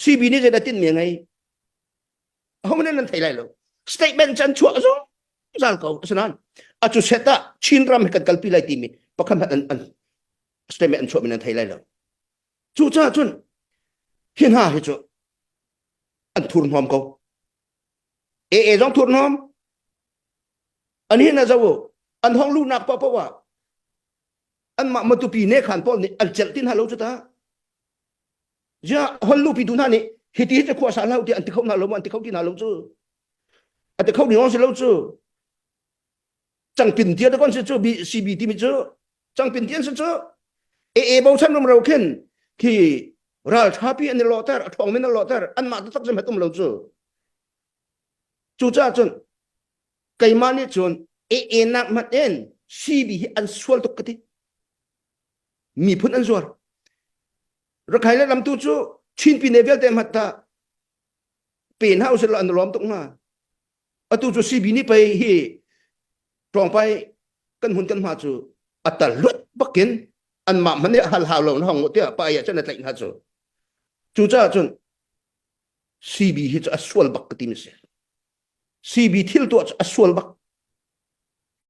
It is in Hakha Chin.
CB nih zeidah tinhmi a ngei? Aho nih nan thei lai lo. Statement can chuah zungzal ko. Asinain atu set ah Chin ram hi kan kalpi lai timi pakhat hmanh an, an statement an chuahmi nan thei lai lo. Cucaah cun hi hna hi cu an thurhnawm ko. AA zong thurhnawm. An hin a zo an hong luhnak paohpaoh ah anmah Matupi ne khan pawl nih an celh ti hna lo cu ta. Ziah hon luhpi tu hna nih hiti hi khua sa hlah ti an ti kho hna lo an ti kho ti hna lo cu. A ti kho ding si lo cu. Cangpin tia te kon si cu CB timi cu cangpin tian si cu AA bochan rum ro khin khi ral thapi an i lawhter a ṭhawng min an lawhter anmah taktak zem het um lo cu. Cucaah cun keimah nih cun AA nak hmanh in CB hi an sual tuk ka ti. Miphun an zuar. Rakhai le lamtu cu Chin pine vialte hmat ta pe hna usih law an lawm tuk hnga. Atu cu CB nih pei hi tlawngpai kan hun kan hma cu a tal luat bakin anmah hmanh nih hal hau lo na hong tiah pa ah cun a tlaih hna cu. Cucaah cun CB hi cu a sual bak ka ti mi si. CB thil tuah cu a sual bak.